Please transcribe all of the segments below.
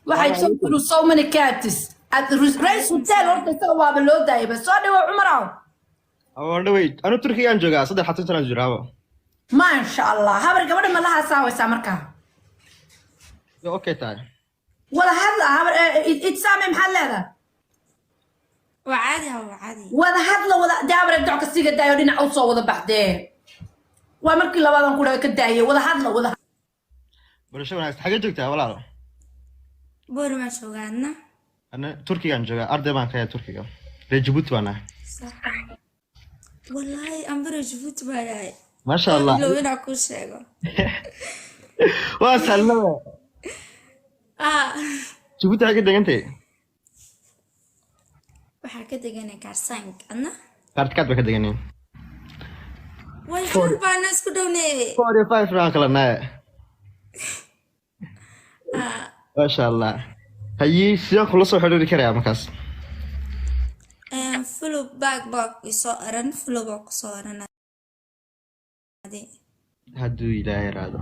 Waxay soo through so many cats at Race Hotel. Horta isaga waaba loo daayay ba. Soo dhawo, Cumar. Awardhawey, anu Turkigaan joogaa, 3 sanaan jiraaba. Maasha Allah, habar, gabadha ma la haasaawaysaa markaa? Way okay tahay. Wada hadla, habar. Itsaame, maxaad leedahay? Waa caadi ha, waa caadi. Wada hadla, wada dee. Habare, docka siga daayo, dhinac u soo wada baxdee. Waa markii labaadan ku dhaga ka daayay. Wada hadla, wada. Barasho wanaagsan. Xagee joogtaa, walaal? Boori maa joogaa, adna? Ana Turkigaan joogaa, arday baan ka yahay Turkiga, reer Jabuuti baan ahay. Sax, wallaahi ambaro Jabuuti baa yahay. Maasha Allah. Ilow inaa kuu sheego. Waa sallada. Ah. Jabuuti xagee degantay? Waxaa ka deganay Kaarsank, adna? Kaartikaad baa ka deganeen. Way xor baana isku dhowne. 4 iyo 5 baan kala nahay. Maasha Allah. Hayi, sidaan kula soo xiriiri karayaa markaas? Follow back baa isoo oran, follow baa kusoo oran adi. Hadduu Ilaahay raado.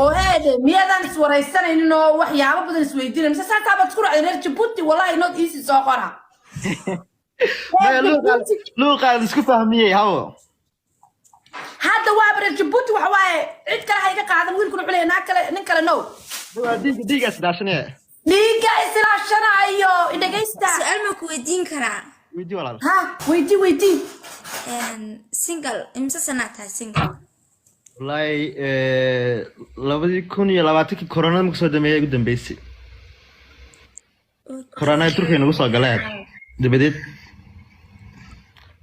Oo heede, miyadaan iswaraysanaynin oo waxyaabo badan isweydiinay, mise saasaa baad isku raacday? Reer Jabuuti, wallahi not easy. Soo qora. Maya, luuqaad isku fahmiyey, hawo. Hadda waa reer Jabuuti, waxa waaye cid kale ha iga qaadan. Wiilkuna wuxuu leeyahay naag kale, nin kale, no. Waa dhiiga, dhiigaas dhaashanaya. Dhiigga isilaashanayo, dhegaysta. Su-aal ma ku weydiin karaa? Weydii, walaal. Ha, weydii, weydii. Single imse sanaa tahay single? Wallaahi, 2020-kii koronada marka soo dhameeyay ugu dambeysay. Koronada Turkiga nagu soo galeen dabadeed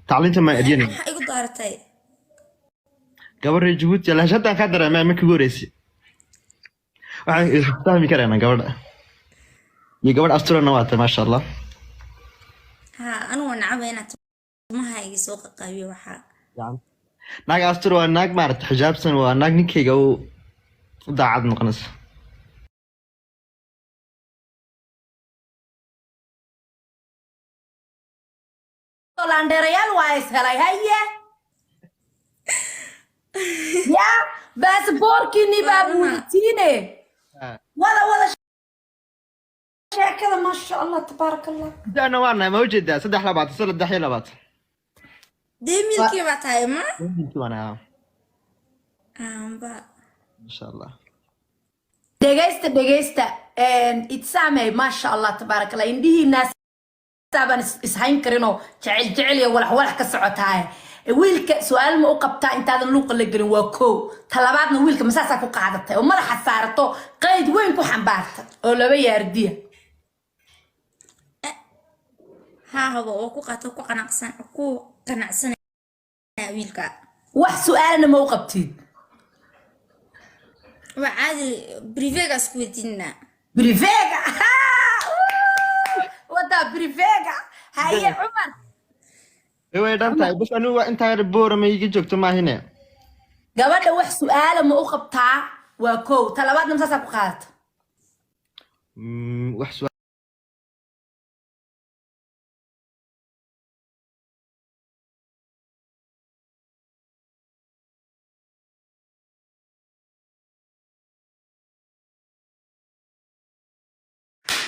tacliinta maan eryanay. Maxaa igu dooratay? Gabar reer Jabuuti lahashadaan kaa dareemaya markii ugu horeysay. Waxaan isfahmi karaynaa gabadha iyo gabadh asturana waa tahay, maasha Allah. Ha, anigu nacaba inaad timahayga soo qaqaabiyo waxaa. Naag astur waa naag maaragta xijaabsan, waa naag ninkayga u daacad noqonaysa. Laandheerayaal waa is helay. Haye, ya baasaboorkiinii baa buudatiine. Wada wada sheekada, maasha Allah, tabaaraka Allah. Dana waa nahay, ma ujeedaa? 23, 23. Dee milkii baa tahay ma? Ninkii waa nahay. Amba. Maasha Allah. Dhegaysta, dhegaysta. Itsaame, maasha Allah, tabaaraka Allah, indhihiinaas baan ishayn karinoo jecel jecel iyo walax walax ka socotaaye. Wiilka su-aal ma u qabtaa intaadan luuqa la gelin? Waa koow. Talabaadna, wiilka masaasaa ku qaadatay oo madaxa saarato, qayd weyn ku xambaartay oo laba yaardiya? Haa, habo, oo ku qaato, ku qanacsan, ku qanacsanaya wiilka. Wax su-aalna ma u qabtid? Waa caadi, privé-ga isku weydiinaa. Privé-ga wadaa, privé-ga. Haye, Cumar. Way dhan tahay bas, anigu waa intaa yar, Boora ma iga joogto maahine. Gabadha wax su-aala ma u qabtaa? Waa kow. Talabaadna, masaasaa ku qaadata? Wax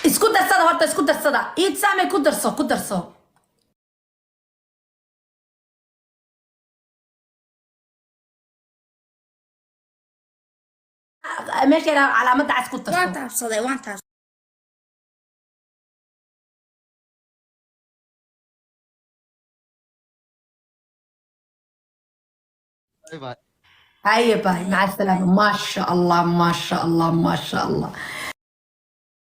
Isku darsada horta, isku darsada. Iid saamay, ku darso, ku darso. Meesha yaraa calaamadda cas ku Waan darso. taabsaday, waan taabsaday. Bye bye. Haye, bye, maca asalaama. Maasha Allah, maasha Allah, maasha Allah.